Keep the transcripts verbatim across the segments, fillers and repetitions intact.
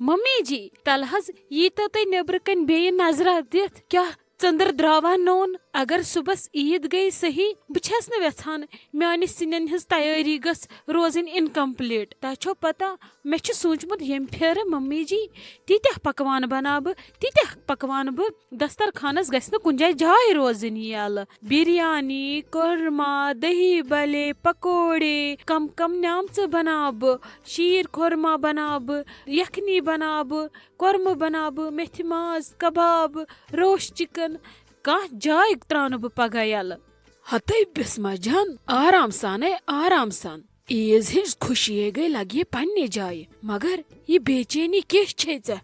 Mummy جی، تلہٕ حظ ییٖتو تُہۍ نیٚبرٕ کنہِ بیٚیہِ نظرا دِتھ، کیٛاہ ژٔنٛدٕر درٛاوا نوٚن؟ اگر صُبحس عیٖد گٔیہِ صحیح، بہٕ چھَس نہٕ وٮ۪ژھان میٛانہِ سِنٮ۪ن ہٕنٛز تیٲری گٔژھ روزٕنۍ incomplete۔ تۄہہِ چھو پتہ، مےٚ چھُ سوٗنٛچمُت، ییٚمہِ پھِرِ ممی جی تیٖتیٛاہ پکوان بناو بہٕ، تیٖتیٛاہ پکوان بہٕ، دسترخانس گژھِ نہٕ کُنہِ جایہِ جاے روزٕنۍ یَلہٕ۔ بِریانی، کۄرما، دہی بلے، پکوڑے، کم کم نیامژٕ بناو بہٕ، شیٖر کۄرما بناو بہٕ، یکھنی بناو بہٕ، کۄرمہٕ بناو بہٕ، میتھِ ماز، کباب، روسٹ چکن، کانٛہہ جاے ترٛاونہٕ بہٕ پگاہ یَلہٕ۔ ہتے بسمہ جان، آرام سانے، آرام سان۔ عیٖز ہٕنٛز خوشی گٔے لگہِ پننہِ جایہِ، مگر یہِ بے چینی کیٛاہ چھے ژےٚ؟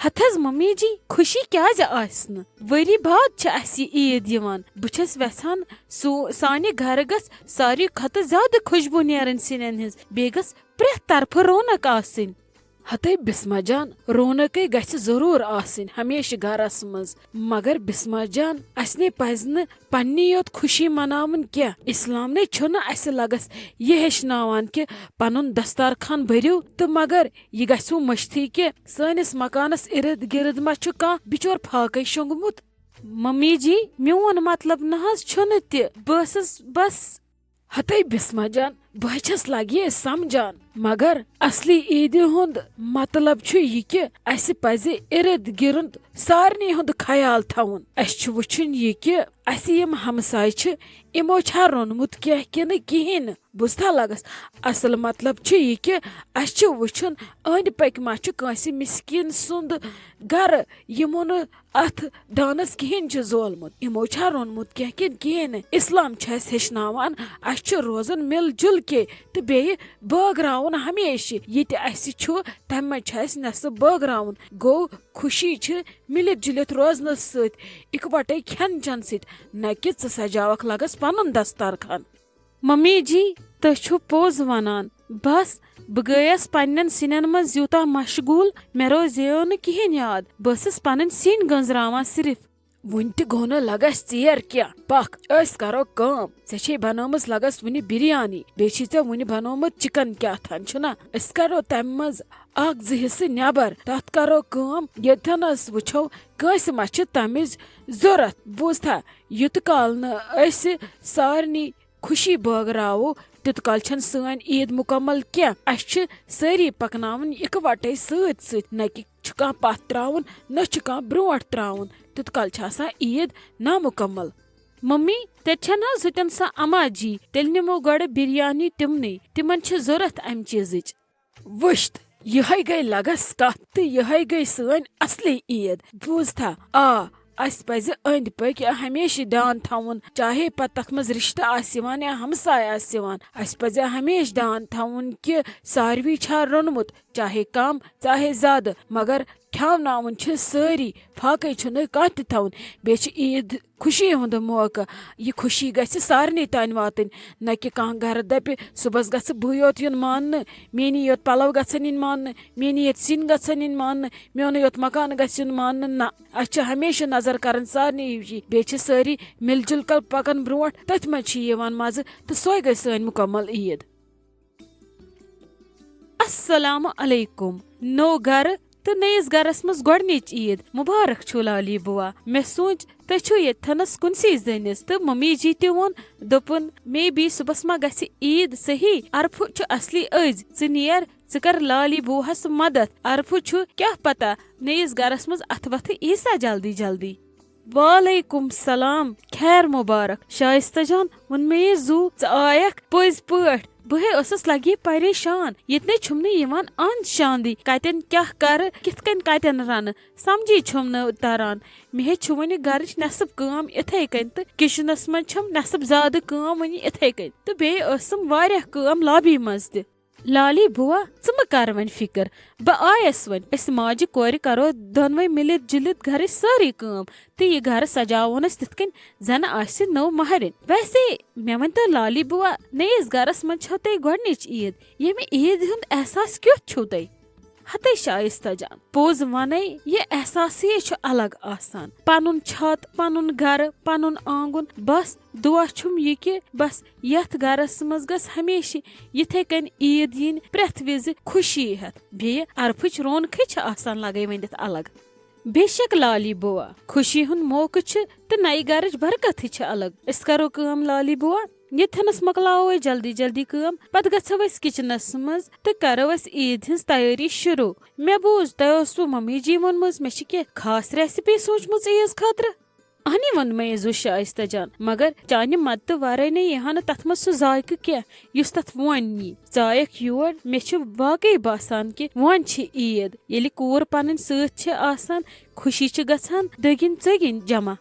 ہتہٕ حظ ممی جی، خوشی کیٛازِ آسہِ نہٕ؟ ؤری بعد چھِ اَسہِ یہِ عیٖد یِوان۔ بہٕ چھَس وٮ۪ژھان سو-، سانہِ گرٕ گژھ ساروی کھۄتہٕ زیادٕ خوشبوٗ نیرٕنۍ سِنٮ۪ن ہٕنٛز، بیٚیہِ گژھ پرٛٮ۪تھ طرفہٕ رونق آسٕنۍ۔ ہتے بسمہ جان، رونقے گژھِ ضروٗر آسٕنۍ ہمیشہٕ گرس منٛز، مگر بسمہ جان، اسہِ نے پزِ نہٕ پننی یوت خوشی مناوٕنۍ کینٛہہ۔ اسلام نے چھُنہٕ اسہِ لگس یہِ ہیٚچھناوان کہِ پنُن دستارخان بٔرِو تہٕ مگر یہِ گژھِ وۄنۍ مٔشتھٕے کہِ سٲنِس مکانس ارد گرد ما چھُ کانٛہہ بچور فاقے شۄنٛگمُت۔ ممی جی، میون مطلب نہ حظ چھُنہٕ تہِ، بہٕ ٲسٕس بس۔ ہتے بسمہ جان، بہٕ حظ چھَس لگے سمجھان، مگر اصلی عیدِ ہُنٛد مطلب چھُ یہِ کہِ اسہِ پزِ ارد گرد سارنٕے ہُنٛد خیال تھاوُن۔ اسہِ چھُ وٕچھُن یہِ کہِ اسہِ یِم ہمسایہِ چھِ، یِمو چھا روٚنمُت کینٛہہ کِنہٕ کِہیٖنۍ نہٕ۔ بوٗزتھا لگس؟ اصل مطلب چھُ یہِ کہِ اسہِ چھُ وٕچھُن أنٛدۍ پٔکۍ ما چھُ کٲنٛسہِ مسکیٖن سُنٛد گرٕ، یِمو نہٕ اتھ دانس کِہیٖنۍ چھُ زولمُت، یِمو چھا روٚنمُت کینٛہہ کِنہٕ کِہیٖنۍ نہٕ۔ اسلام چھُ اسہِ ہیٚچھناوان، اسہِ چھُ روزُن مِل جُل کے تہٕ بیٚیہِ بٲگراوُن ہمیشہِ۔ یہِ تہِ اسہِ چھُ، تمہِ منٛز چھُ اسہِ نصب بٲگراوُن۔ گوٚو، خوشی چھِ مِلِتھ جُلِتھ روزنس سۭتۍ، اِکوٹے کھٮ۪ن چٮ۪ن سۭتۍ، نہ کہِ ژٕ سجاوکھ لگس پنُن دستارخان۔ ممی جی، تُہۍ چھِو پوٚز ونان۔ بس، بہٕ گٔیس پننٮ۪ن سِنٮ۪ن منٛز یوٗتاہ مشغول، مےٚ روزیو نہٕ کِہیٖنۍ یاد۔ بہٕ ٲسٕس پنٕنۍ سِنۍ گٔنزراوان صرف۔ وُنہِ تہِ گوٚو نہٕ لگس ژیر کینٛہہ۔ پکھ، أسۍ کرو کٲم۔ ژےٚ چھے بنٲومٕژ لگس وُنہِ بِریانی، بیٚیہِ چھے ژےٚ وُنہِ بنوومُت چکن کیٛاہ تھام چھُنا؟ أسۍ کرو تمہِ منٛز اکھ زٕ حصہٕ نٮ۪بر۔ تتھ کرو کٲم، ییٚتٮ۪ن أسۍ وٕچھو کٲنٛسہِ ما چھِ تمِچ ضروٗرت۔ بوٗزتھا، یوٗت کال نہٕ أسۍ سارنٕے خوشی بٲگراوو، تیوٗت کال چھَنہٕ سٲنۍ عیٖد مُکمل کینٛہہ۔ اَسہِ چھِ سٲری پَکناوٕنۍ اِکوَٹَے سۭتۍ سۭتۍ، نہ کہِ چھُ کانٛہہ پَتھ ترٛاوُن، نہ چھُ کانٛہہ برٛونٛٹھ ترٛاوُن۔ تیوٗت کال چھِ آسان عیٖد نامُکمل۔ ممی، تیٚلہِ چھَنہٕ حظ ہُتٮ۪ن سۄ اما جی؟ تیٚلہِ نِمو گۄڈٕ بِریانی تِمنٕے، تِمن چھِ ضروٗرت اَمہِ چیٖزٕچ۔ وٕچھت، یِہوٚے گٔے لگس کتھ تہٕ یِہوٚے گٔے سٲنۍ اصلی عیٖد۔ بوٗزتھا؟ آ، اسہِ پزِ أنٛدۍ پٔکۍ ہمیشہِ دیان تھاوُن، چاہے پتہٕ تتھ منٛز رشتہٕ آسہِ یِوان یا ہمساے آسہِ یِوان۔ اسہِ پزِ ہمیشہِ دیان تھاوُن کہِ ساروی چھا روٚنمُت، چاہے کم، چاہے زیادٕ، مگر کھیاوناوُن چھِ سٲری، فاقے چھُنہٕ کانٛہہ تہِ تھاوُن۔ بیٚیہِ چھِ عیٖد خوشی ہُنٛد موقعہٕ۔ یہِ خوشی گژھِ سارنٕے تانۍ واتٕنۍ، نہ کہِ کانٛہہ گرٕ دَپہِ، "صُبحس گژھٕ بٕے یوت یُن ماننہٕ، میٛٲنی یوت پَلو گژھن یِنۍ ماننہٕ، میٛٲنی یوت سِنۍ گژھن یِنۍ ماننہٕ، میٛونُے یوت مکان گژھِ یُن ماننہٕ۔" نہ، اَسہِ چھِ ہمیشہِ نظر کَرٕنۍ سارنٕے ہِش۔ بیٚیہِ چھِ سٲری مِل جُل کَل پَکان برٛونٛٹھ، تٔتھۍ منٛز چھِ یِوان مَزٕ، تہٕ سۄے گٔے سٲنۍ مُکمل عیٖد۔ السلام علیکم۔ نوٚو گرٕ تہٕ نٔیِس گرس منٛز گۄڈٕنِچ عیٖد مُبارک چھُو لالی بُوا۔ مےٚ سوٗنٛچ، تُہۍ چھِو ییٚتھنَس کُنسٕے زٔنِس، تہٕ ممی جی تہِ ووٚن، دوٚپُن، "مے بی صُبحس ما گژھِ عیٖد صحیح؟ عرفہٕ چھُ اصلی أزۍ، ژٕ نیر، ژٕ کر لالی بُوہَس مدد۔ عرفہٕ چھُ کیٛاہ پتہ نٔیِس گرس منٛز اَتھٕ وَتھٕ یی سا جلدی جلدی۔" وعلیکم سلام، خیر مبارک۔ شائستہ جان، ووٚن مےٚ یہِ زُو، ژٕ آیکھ پٔزۍ پٲٹھۍ۔ بہٕ ہے ٲسٕس لگی پریشان، ییٚتہِ نے چھُم نہٕ یِوان اند شاندٕے، کتٮ۪ن کیٛاہ کرٕ، کِتھ کٔنۍ کتٮ۪ن رنہٕ، سمجھی چھُم نہٕ تران۔ مےٚ ہے چھُ وُنہِ گرٕچ نٮ۪صٕف کٲم اِتھے کٔنۍ تہٕ کچنس منٛز چھَم نٮ۪صٕف زیادٕ کٲم وُنہِ اِتھے کٔنۍ، تہٕ بیٚیہِ ٲسٕم واریاہ کٲم لابی منٛز تہِ۔ لالی بُوا، ژٕ مہٕ کر وۄنۍ فکر، بہٕ آیس وۄنۍ۔ أسۍ ماجہِ کورِ کرو دۄنوے مِلِتھ جُلِتھ گرٕچ سٲرٕے کٲم تہٕ یہِ گرٕ سجاوون أسۍ تِتھ کٔنۍ زن آسہِ نٔو مہرِنۍ۔ ویسے مےٚ ؤنۍ تو لالی بُوا، نٔیِس گرس منٛز چھو تۄہہِ گۄڈنِچ عیٖد، ییٚمہِ عیٖد ہُنٛد احساس کیُتھ چھُو تۄہہِ؟ ہتے شائستہ جان، پوٚز ونے، یہ احساسٕے چھُ الگ آسان۔ پنُن چھت، پنُن گرٕ، پنُن آنگُن۔ بس دعا چھُم یہِ کہِ بس یتھ گرس منٛز گژھ ہمیشہِ یِتھے کٔنۍ عید یِنۍ، پرٛٮ۪تھ وِزِ خوشی ہٮ۪تھ۔ بیٚیہِ عرفٕچ رونقٕے چھِ آسان لگے ؤنِتھ الگ۔ بے شک لالی بوا، خوشی ہُنٛد موقعہٕ چھُ تہٕ نَیہِ گرٕچ برکتٕے چھِ الگ۔ أسۍ کرو کٲم لالی بوا، ییٚتھٮ۪نس مۄکلاوو أسۍ جلدی جلدی کٲم، پتہٕ گژھو أسۍ کچنس منٛز تہٕ کرو أسۍ عید ہٕنٛز تیٲری شروع۔ مےٚ بوٗز تۄہہِ اوسوٕ ممی جی ووٚنمُت مےٚ چھِ کینٛہہ خاص ریسپی سوٗنچمٕژ عیٖز خٲطرٕ۔ اہنی ووٚن مےٚ یہِ زُو شائستہ جان، مگر چانہِ مدتہٕ ورٲے نے یِہا نہٕ تتھ منٛز سُہ ذائقہٕ کینٛہہ یُس تتھ وۄنۍ یی۔ ژایکھ یور، مےٚ چھُ واقعی باسان کہِ وۄنۍ چھِ عید۔ ییٚلہِ کوٗر پنٕنۍ سۭتۍ چھِ آسان، خوشی چھِ گژھان دٔگِنۍ ژٔگِنۍ جمع۔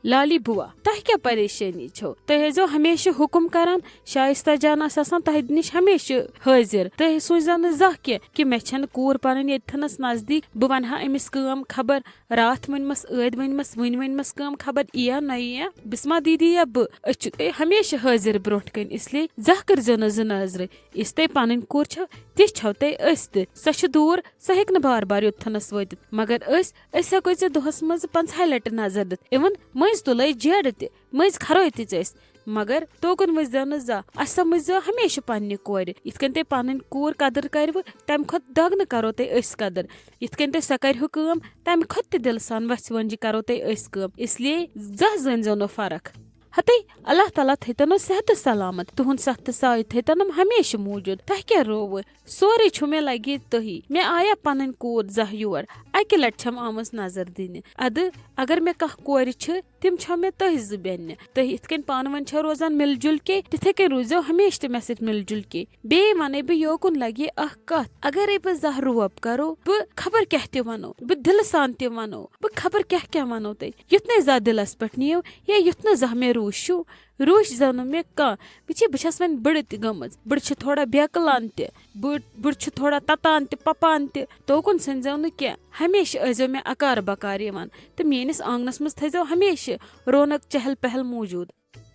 لالی بوا، تۄہہِ کیٛاہ پریشٲنی چھو؟ تُہۍ ٲسۍزیو ہمیشہِ حُکُم کران، شائستہ جان آسہِ آسان تۄہہِ نِش ہمیشہِ حٲضِر۔ تُہۍ سوٗنچزیو نہٕ زانٛہہ کینٛہہ کہِ مےٚ چھَنہٕ کوٗر پنٕنۍ ییٚتھٮ۪نَس نزدیٖک، بہٕ وَنہٕ ہا أمِس کٲم خبر راتھ ؤنۍمَس، ٲدۍ ؤنۍمَس، وٕنۍ ؤنۍمَس کٲم خبر یِیا نہ یِیا، بسما دیدی یا بہٕ، أسۍ چھِ تُہۍ ہمیشہِ حٲضِر برٛونٛٹھ کَنۍ۔ اس لیے زانٛہہ کٔرۍزیو نہٕ زٕ نظرٕ۔ یِژھ تۄہہِ پنٕنۍ کوٗر چھو، تِژھ چھو تۄہہِ أسۍ تہِ۔ سۄ چھِ دوٗر، سۄ ہیٚکہِ نہٕ بار بار یوٚتتھنس وٲتِتھ، مگر أسۍ، أسۍ ہٮ۪کو ژےٚ دۄہس منٛز پنٛژاہہِ لٹہِ نظر دِتھ۔ اِوٕن مٔنٛزۍ تُلے جیڈٕ تہِ، مٔنٛزۍ کھرٲے تہِ ژےٚ أسۍ، مگر توکُن وٕچھزیو نہٕ زانٛہہ۔ اسہِ سمجھزیو ہمیشہِ پننہِ کورِ۔ یِتھ کٔنۍ تۄہہِ پنٕنۍ کوٗر قدٕر کرِوٕ، تمہِ کھۄتہٕ دۄگنہٕ کرو تۄہہِ أسۍ قدٕر۔ یِتھ کٔنۍ تۄہہِ سۄ کرِہو کٲم، تمہِ کھۄتہٕ تہِ دِلہٕ سان وژھِ وٲنجہِ کرو تۄہہِ أسۍ کٲم۔ اس لیے زانٛہہ زٲنۍزیو نہٕ فرق۔ ہتے، اللہ تعالیٰ تھٲیتن سیٚحت تہٕ سلامت۔ تُہُنٛد سخ تہٕ سایہِ تھٲیتنم ہمیشہِ موٗجوٗد۔ تۄہہِ کیٛاہ رووٕ؟ سورُے چھُ مےٚ لگہِ تُہی۔ مےٚ آیہ پنٕنۍ کوٗر زانٛہہ یور۔ اکہِ لٹہِ چھم آمٕژ نظر دِنہِ۔ ادٕ اگر مےٚ کانٛہہ کورِ چھِ، تِم چھو مےٚ تُہۍ زٕ بیٚنہِ۔ تُہۍ یِتھ کٔنۍ پانہٕ ؤنۍ چھو روزان مِل جُل کے، تِتھے کٔنۍ روٗززیو ہمیشہِ تہِ مےٚ سۭتۍ مِل جُل کے۔ بیٚیہِ ونے بہٕ یوکُن لگہِ اکھ کتھ، اگرے بہٕ زانٛہہ روب کرو، بہٕ خبر کیٛاہ تہِ ونو، بہٕ دِلہٕ سان تہِ ونو، بہٕ خبر کیٛاہ کیٛاہ ونو تۄہہِ۔ یُتھ نے زانٛہہ دِلس پٮ۪ٹھ نِیو یا یُتھ نہٕ زانٛہہ مےٚ روٗسِو، روٗسۍ زٮ۪و نہٕ مےٚ کانٛہہ۔ وٕچھِو، بہٕ چھَس وۄنۍ بٕڑٕ تہِ گٔمٕژ۔ بٕڑٕ چھِ تھوڑا بیکلان تہِ۔ بٕڑ، بٕڑٕ چھِ تھوڑا تَتان تہِ، پَپان تہِ۔ توکُن سٔنزیو نہٕ کینٛہہ۔ ہمیشہِ ٲسۍزیو مےٚ اَکار بَکار یِوان۔ تہٕ میٛٲنِس آنٛگنَس منٛز تھٲیزیو ہمیشہِ رونق چہل پہل موٗجوٗد۔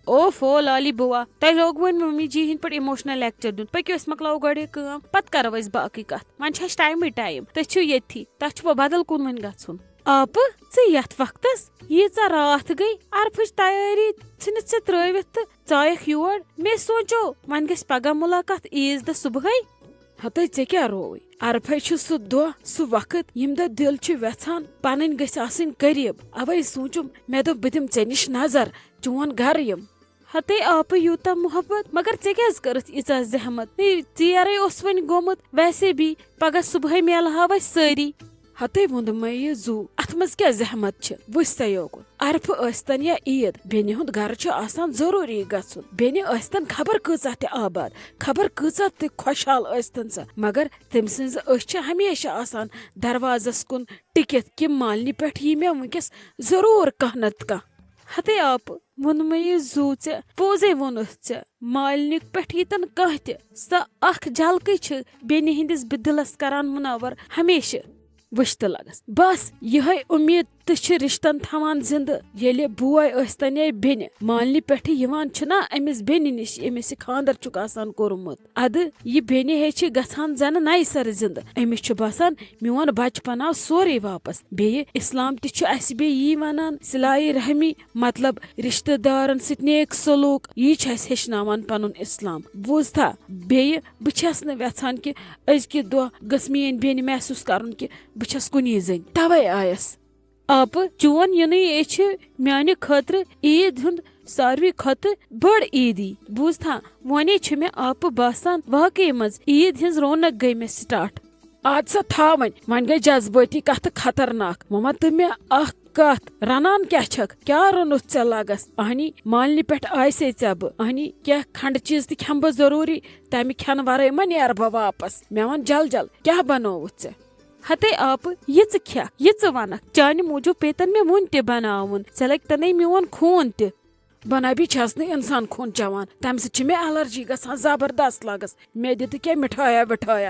اوف او لالی بُوا، تۄہہِ لوگوٕ وۄنۍ ممی جی ہِنٛدۍ پٲٹھۍ emotional lecture دیُن۔ پٔکِو، أسۍ مۄکلاوو گۄڈٕ یہِ کٲم، پَتہٕ کَرو أسۍ باقٕے کَتھ۔ وۄنۍ چھِ اَسہِ ٹایمٕے ٹایم۔ تُہۍ چھِو ییٚتھی، تۄہہِ چھُوا بدل کُن وۄنۍ گژھُن؟ آپہٕ، ژٕ یتھ وقتس؟ ییٖژاہ راتھ گٔے، عرفٕچ تیٲری ژھٕنِتھ ژےٚ ترٲوِتھ تہٕ ژایکھ یور۔ مےٚ سونٛچو، وۄنۍ گژھِ پگاہ مُلاقات عیٖز دۄہ صُبحٲے۔ ہتے، ژےٚ کیٛاہ رووُے؟ عرفے چھُ سُہ دۄہ، سُہ وقت، ییٚمہِ دۄہ دِل چھُ وٮ۪ژھان پنٕنۍ گٔژھۍ آسٕنۍ قریب۔ اوے سوٗنچُم، مےٚ دوٚپ، بہٕ دِمہٕ ژےٚ نِش نظر، چون گرٕ یِم۔ ہتے آپہٕ، یوٗتاہ محبت، مگر ژےٚ کیٛازِ کٔرٕتھ ییٖژاہ زحمت؟ ہے، ژیرے اوس وۄنۍ گوٚمُت، ویسے بھی پگاہ صُبحٲے میلہٕ ہاو أسۍ سٲری۔ ہتے ووٚن مےٚ یہِ زُو، اتھ منٛز کیٛاہ زحمت چھِ؟ وٕچھ سا یوکُن، عرفہٕ ٲسۍتن یا عیٖد، بیٚنہِ ہُنٛد گرٕ چھُ آسان ضروٗری گژھُن۔ بیٚنہِ ٲسۍتن خبر کۭژاہ تہِ آباد، خبر کۭژاہ تہِ خۄشحال ٲسۍتن سۄ، مگر تٔمۍ سٕنٛزٕ أچھ چھِ ہمیشہِ آسان دروازس کُن ٹِکِتھ کہِ مالنہِ پٮ۪ٹھ یی مےٚ وٕنکیٚس ضروٗر کانٛہہ نتہٕ کانٛہہ۔ ہتے آپہٕ، ووٚن مےٚ یہِ زُو ژےٚ، پوٚزے ووٚنُتھ ژےٚ۔ مالنہِ پٮ۪ٹھ ییٖتن کانٛہہ تہِ، سۄ اکھ جھلکٕے چھِ بیٚنہِ ہٕنٛدِس بہِ دِلس کران منور ہمیشہِ۔ وٕچھ تہٕ لگس۔ بس یِہے اُمید تہِ چھِ رشتن تھاوان زندٕ۔ ییٚلہِ بوے ٲسۍتن یا بیٚنہِ مالنہِ پٮ۪ٹھٕ یِوان چھُنا أمِس بیٚنہِ نِش، ییٚمِس یہِ خانٛدر چھُکھ آسان کوٚرمُت، ادٕ یہِ بیٚنہِ ہے چھِ گژھان زنہٕ نَیہِ سرٕ زِندٕ۔ أمِس چھُ باسان، میون بچپن آو سورُے واپس۔ بیٚیہِ اسلام تہِ چھُ اسہِ بیٚیہِ یی ونان، صلہ رحمی، مطلب رشتہٕ دارن سۭتۍ نیک سلوک، یی چھُ اسہِ ہیٚچھناوان پنُن اسلام۔ بوٗزتھا؟ بیٚیہِ بہٕ چھَس نہٕ یژھان کہِ أزکہِ دۄہ گٔژھ میٲنۍ بیٚنہِ محسوٗس کرُن کہِ بہٕ چھَس کُنی زٔنۍ۔ توے آیس۔ آپہٕ، چون یِنُے اے چھِ میانہِ خٲطرٕ عیٖد ہُنٛد ساروی کھۄتہٕ بٔڑ عیٖدی۔ بوٗزتھا، وۄنے چھُ مےٚ آپہٕ باسان، واقعی منٛز عیٖد ہٕنٛز رونق گٔے مےٚ سٹارٹ۔ آد سا تھاو وۄنۍ، وۄنۍ گٔے جذبٲتی کتھٕ خطرناک۔ وۄنۍ وَن تہٕ مےٚ اکھ کتھ، رنان کیٛاہ چھکھ؟ کیٛاہ روٚنُتھ ژےٚ لگس؟ اہنی، مالنہِ پٮ۪ٹھ آیسے ژےٚ بہٕ۔ اہنی، کینٛہہ کھنڈٕ چیٖز تہِ کھٮ۪مہٕ بہٕ ضروٗری، تمہِ کھٮ۪نہٕ ورٲے ما نیرٕ بہٕ واپس؟ مےٚ وَن جل جل، کیٛاہ بنووُتھ ژےٚ؟ ہتے آپہٕ، یہِ ژٕ کھٮ۪کھ، یہِ ژٕ ونکھ، چانہِ موٗجوٗب پیتن مےٚ وُنہِ تہِ بناوُن، ژےٚ لگہِ تنے میون خوٗن تہِ۔ بنابی چھس نہٕ انسان خوٗن چٮ۪وان، تمہِ سۭتۍ چھِ مےٚ الرجی گژھان زبردست لگس۔ مےٚ دِ تہٕ کینٛہہ مِٹھایہ وِٹھایہ۔